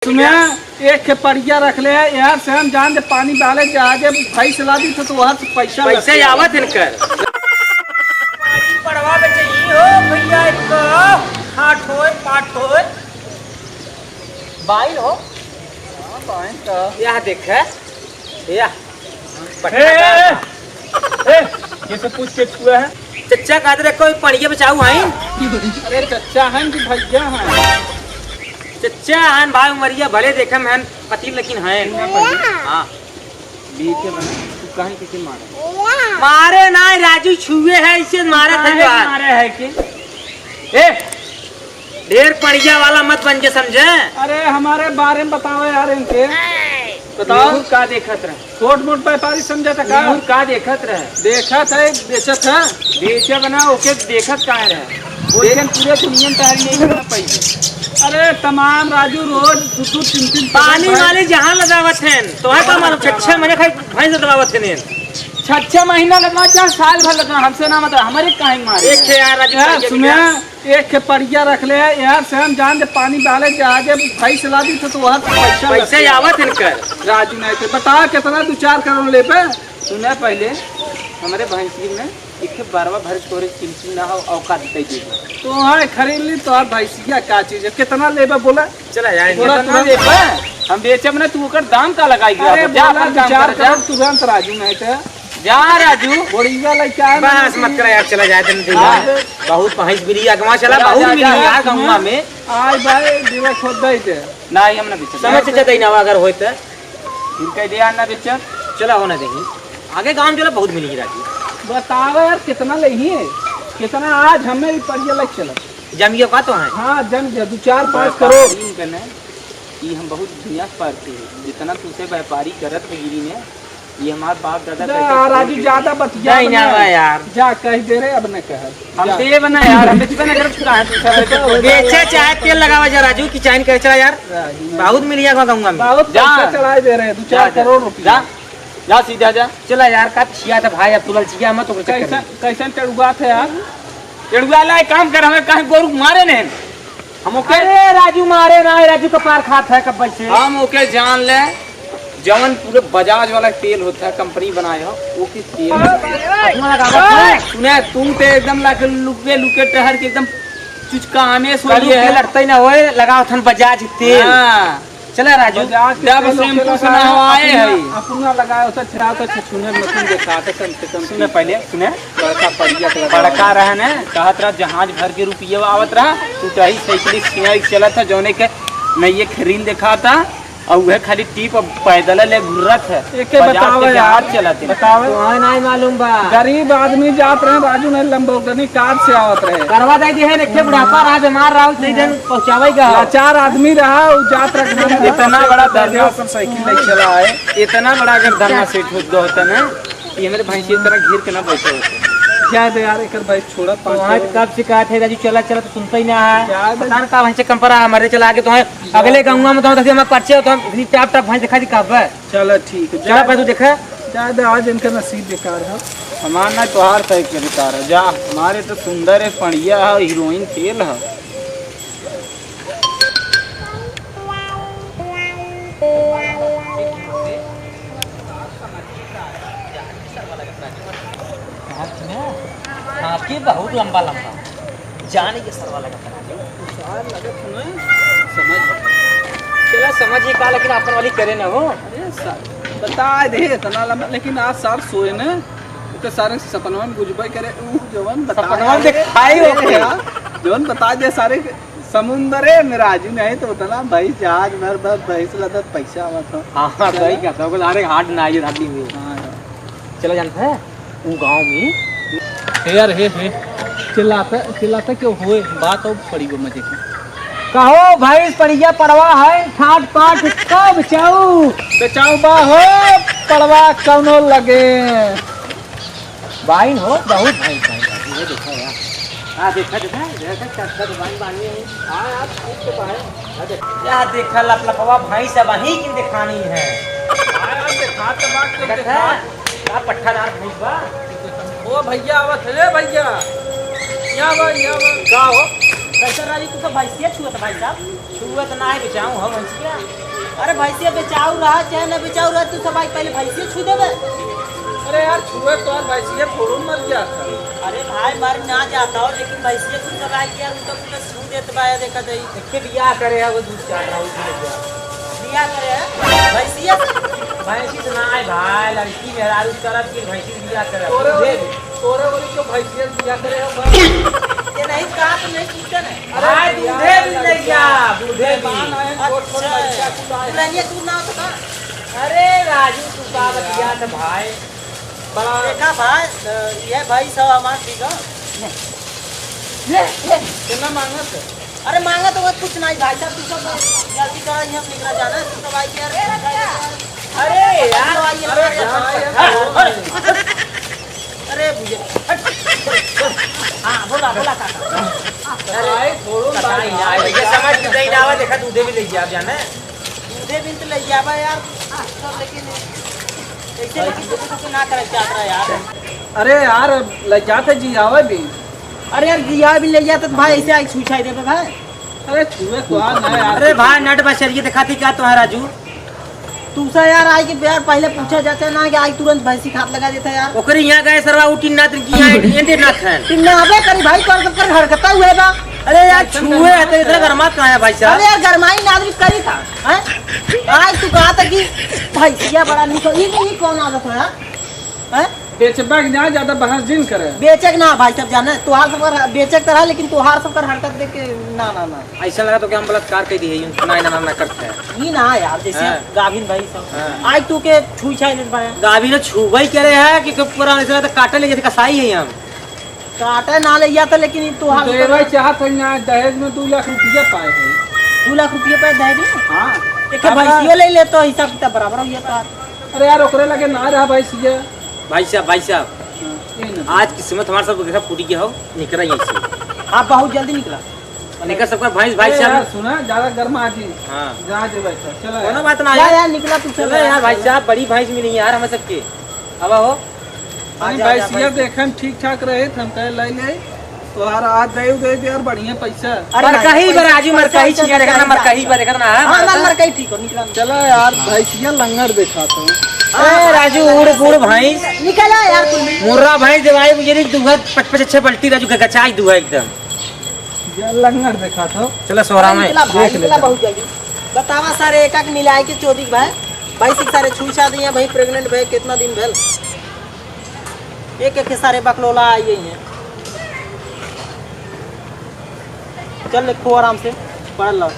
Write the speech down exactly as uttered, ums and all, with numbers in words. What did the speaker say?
सुने, एक खे पड़िया रख ले है, यार से हम जान दे पानी डाले जहाजे भैंस ला दी तो, तो वहाँ से पैसा पैसे लगते हैं। आवत इनकर। पड़वा में चाहिए हो भैया, एक हाथ होए, पाठ होए। बाइन हो? हाँ, बाइन तो। यह देख है, यह ए, पट्टादार ए, बा। ए, ये सब पूछ के छुआ है? चच्चा कहत रहे कोई पड़िया बचाऊ हैं? अरे चच्चा हैं कि भैया हैं? चच्चा हैं भाई, उमरिया भले देखे में हैं पतील, लेकिन हैं। हाँ। बीच में बना, तू काहे किसे मारे? मारे ना, राजू छुए है, इसे मारे थे काहे तो। मारे है कि? ए, ढेर पड़िया वाला मत बन जे, समझे? अरे, हमारे बारे में बताओ यार इनके। बताओ। केहू का देखत रहे? छोट मोट व्यापारी समझे था का? केहू का देखत रहे? देखत है, बेचत है। बेचे बना, ओके देखत काहे रहे? ओके पूरे दुनिया में तहरी नहीं बना पाई। अरे, तमाम राजू रोज दो दो तीन तीन पानी वाले जहाँ लगावत हैं, तो है का मालूम? छह छह महीने खाली भैंस लगावत हैं। छह छह महीना लगा, चाहे साल भर लगा, हमसे ना मतलब, हमारे काहे मारे? एक थे यार राजू यार, भाई, सुने, क्या? एक खे पड़िया रख ले, यार से हम जान दे पानी डाले जहाजे भैंस ला दी तो, तो वहाँ से पैसा पैसे लगते हैं। आवत इनकर। राजू नहीं तो बता कितना दो चार करोड़ लेबे? सुने पहले, हमारे भैंसी में एक खे बरवा भर छोरे चिमचिम ना हो, औकात दे दे। तो हाँ खरीद ली तो आप भैंसिया का चीज है, कितना लेबे बोला? चला यार, बोला कितना ना। लेबे? हम बेचब ना, तू ओकर दाम का लगाई गया? अरे जा बोला अपन दो काम चार कर, जा। करोड़ तुरंत राजू नहीं तो। जा राजू। बोड़ीगा लइका है ना बस कि मत करा यार, चला जाए तनी हाँ। भैया। बहुत भैंस मिली अगवा चला, जा, बहुत जा, मिली जा, यार जा। गंगवा में। आय भाई, दिवा खोद दे दे। नहीं, हम ना बेचब। समझ से ज्यादा ही ना अगर होए तो। इनका दे यार ना बेचब। चला हो ना देही। आगे गांव चला बहुत मिली राजू। बतावा यार कितना लेही है? कितना आज हमें ही पड़िया लग चला। जमियो का तो है। हाँ, जम गया, दो चार पाँच बता करोड़। इन कने, ई हम बहुत दुनिया से पारते हैं। जितना तुसे व्यापारी करत है गिरी में, ये हमार बाप दादा जा, करते राजू, छोड़ के ज्यादा बतिया नहीं, ना ना, बा यार। जा, कह दे रहे, अब न कह। हम जा। देब ना यार, हम बेचबे ना करब, तू काहे तू सब बेचबे? बेचे चाहे तेल लगावा जा राजू, कि चाइन करे चला यार। राजू, बहुत मिलिया गंगवा में। बहुत जा। पैसा चढ़ाए दे रहे हैं, दो जा, चार जा। करोड़ रुपया। जा, जा सीधा जा। चला यार, का छिया था भाई, अब तू ललचिया मत, ओकर चक्कर कैसन, में। कैसन चढ़ुआ थे यार? चढ़ुआ ला, एक काम कर, हमें काहे गोरू मारे नहीं? हम ओके अरे राजू मारे ना, राजू का पार खात है कब से। हम ओके जान ले, जवन पूरे बजाज वाला तेल होता है, कंपनी बनाए हो, वो की तेल अपना लगावत है। सुने, तू ते एकदम लाके लुके लुके टहर के एकदम चुचकाने सो कल ये के है। लड़ते ना होए, लगावत हन बजाज तेल। हाँ। चला राजू। बजाज के जब तेल शैम्पू ओके से लगाए, नहवाए अपना, है। अपना लगाए, उसे छिड़ाओ तो छुने में तुम देखा, तो कम से कम सुने पहले, सुने। बड़का पड़िया के लगा। बड़का रहे ने, कहत रहा जहाज भर के रुपये आवत रहा, टूटही साइकिल से चलत है, जौने के नइये खरीन देखाता, और वह खाली टीप पैदल ले घुर्रत है। एके बजाज बतावे के यार, जहाज चलत है। बतावे। तो है नहीं मालूम बा। गरीब आदमी जात रहे, राजू ने लंबोदनी कार से आवत रहे। करवा दे दिए है, एक ठे बुढ़ापा रहा, बीमार रहा, उसे दिन पहुँचावे का। लाचार आदमी रहा, वो जात रहा। इतना बड़ा धरना पर साइकिल ले चला है, इतना बड़ा अगर धरना सेठ होत गो होता ना, ये मेरे भैंसी की तरह घेर के ना बैठे होते। जाए दे यार, एकर भाई छोड़ा तो पाँच आज करोड़। कब से कहत है राजू, चला, चला, तो सुनता ही ना है। जाए दे। पता ना का भैंसे कम पड़ा, हमारे चला आगे तो है, अगले गाँव में तो हम, हम पर्चे हो तो हम इतनी टाप टाप भैंस दिखा दी कब है? चला ठीक है, चला जाए पर तू दे। देखा। जाए दे, आज इनका नसीब बेकार है। हमार ना तोहार सही के बेकार है, जा, हमारे तो सुंदर है, बढ़िया है, हीरोइन फेल है। हाँ, के बहुत लंबा लंबा। जाने के सरवा लगत है। सार लगत है ना, समझ। चला समझ ही का, लेकिन आपन वाली करे ना हो। अरे सार, बता दे इतना लंबा, लेकिन आज सार सोए ना, तो सारे सपनवन गुजबे करे, ऊ जवन बता सपनवन दे। देखाई हो अरे के। यार, जवन बता दे सारे समुंदरे में राजू नहीं तो उतना भाई जहाज भर भर भैंस लदत पैसा आवत हो। हाँ, हाँ, चला। सही कहता हो, अरे हाथ ना आइए धाती में। हाँ यार। चला जानता है, ऊ गाँव में। हे यार, हे, हे। चिल्लाता, चिल्लाता क्यों होए? बात अब पड़ी वो मजे की। कहो भैंस पड़िया पड़वा है, ठाट पाट कब चाऊ? तो चाऊ बा हो, पड़वा कौनो लगे। बाइन हो, बहुत बाइन, बाइन, बाइन, ये देखो यार। हाँ, देखा, देखा, देखा, कब, कब बाइन, बाइन है। हाँ यार, ठीक तो बाइन। हाँ, देख। या देखा, लपलपवा भैंस अब वहीं की दिखानी है। हाँ यार, देखा तो बात, तो देखा। देखा, का पट्ठादार भैंस बा? ओ भैया, आवत है, ए भैया। या बा, या बा। का हो? कैसे राजू, तू तो भैंसिया छुअत भाई साहब? छुअत ना है, बेचाऊ हो भैंसिया। अरे भैंसिया बेचाऊ रहा चाहे ना बेचाऊ रहा, तू सब भाई पहले भैंसिया छू देबे। अरे यार, छुए तो यार भैंसिया थोड़ो मर जाता। अरे भाई, मर ना जाता हो, लेकिन भैंसिया तू सब भाई यार, उनका पूरा छू देत बा, देखा जाई। के बियाह करे है वो दूध चाट रहा, वो भी लग गया। बियाह करे है? भैंसिया से? भैंसी से ना आए भाई, लड़की मेहरारू करत की भैंसी से बियाह करे। तोरे दूधे ओरी, तोरे ओरी तो भैंसिया से बियाह करे है, बस। ये नहीं कहा तो नहीं पूछते ना। अरे भाई, दूधे भी ले गया, दूधे भी। मेहमान आए, छोट छोट अच्छा। लड़का कुल आए। दुल्हनिया दूध ना होता था? अरे राजू, तू का बतिया था भाई? बड़ा देखा भाई, अ, ये भाई सब हमार ठीक है। ले, ले। कितना मांगत है? अरे मांगा तो वो कुछ नहीं भाई साहब, तू सब जल्दी करा, यहाँ से निकला जाना है, तू सब आई के यार। अरे यार, अरे यार, यार, यार। अरे भैया, हट। हाँ, बोला, बोला काका। अरे भाई, छोड़ो ना काका भाई। यार, ये समझ के नहीं आवा, देखा दूधे भी ले गया, आप जाना है। दूधे बिन तो ले जाबा यार, लेकिन ऐसे लेकिन कुछ कुछ ना करे चाहत रहा यार। अरे यार, ले जाते जी आवे भी। अरे यार, जी आवे भी ले जाते तो भाई ऐसे आई छुई छाई देबे भाई। अरे छुए तो आ ना यार। अरे भाई, नट बचरिए दिखाती क्या तुम्हारा राजू? तू सा यार आई के यार पहले पूछा जाता है ना कि आई तुरंत भैंसी खात लगा देता यार। ओकरे यहाँ गए सरवा, उ टिन्ना दिन की यहाँ एंडे ना खान। टिन्ना अबे करी भाई, कर कर हरकता हुए बा। अरे यार, छुए है तो इतना गरमात कहाँ है भाई साहब? अरे यार, गरमाई ना आदमी करी था, हैं? आज तू कहा था कि भैंसिया बड़ा निकल, ये, ये कौन आदत है यार? हैं? बेचबा के ना ज्यादा बहस जिन करे। बेचक ना भाई साहब जाने, तोहार सब कर, बेचक तरह, लेकिन तोहार सब कर हरकत देख के ना, ना, ना। ऐसा लगा तो कि हम बलात्कार कर दिए, यूं ना, ना, ना, ना करते हैं। ये ना यार, जैसे हाँ। गाभिन भाई सब। हाँ। आज तू के छुई छाई लेत बाया। गाभिन छुबई करे है कि पूरा ऐसा लगता काटे ले जैसे कसाई है हम। काटे ना ले जाता, लेकिन ये तोहार देवे चाहत है ना, दहेज में दो लाख रुपया पाए हैं। दो लाख रुपया पाए दहेज में? हाँ। एक अब भैंसियो ले ले तो हिसाब किताब बराबर हो जाता। अरे यार, ओकरे लगे ना रहा भैंसिया। भाई साहब, भाई साहब, हाँ, ये ना। आज किस्मत हमारे सब देखा फूटी गया हो, निकला यहीं से। आप बहुत जल्दी निकला। निकल सबका भाई, भाई अरे साहब। यार, सुना, ज्यादा गर्मा जी। हाँ। जा जे बैठा, चला कोनो यार। बात ना जा है। यार, निकला तू, चला चला यार, यार, भाई चला। साहब, बड़ी भैंस भी नहीं यार, हमें सबके। अब हो। अरे आजा, आजा, भैंसिया भाई। देखन ठीक ठाक रहे, हम कहे लाई ले। तोहार आज दे दे दे यार, बढ़िया पैसा। अरे मर नहीं, कहीं पैसा, पर राजू, मर पैसा कहीं चल छिया, देखा ना, जाएगा। मर कहीं पर, देखा ना, हाँ, हाँ, मर, मर कहीं ठीक हो, निकला। चला यार, भैंसिया लंगड़ देखा तो। ए, राजू, उड़, उड़, भैंस। निकला यार, तू भी। मुर्रा भैंस देवाई, मुझे नहीं, दुहा, पच, पच, छह पलटी, राजू, गचाई दुहा एकदम। ये लंगड़ देखा तो। चला, सोहरा में। निकला भाई, देख ले निकला तो। बहुत जल्दी। बतावा सारे, एक, एक मिलाए के चोदी के भाई। भाई, सिख सारे छुई छा दिए, भाई, pregnant भाई, कितना दिन भेल? एक एक के सारे बकलोला आई गई हैं। चल ले, खो आराम से, पढ़ लो।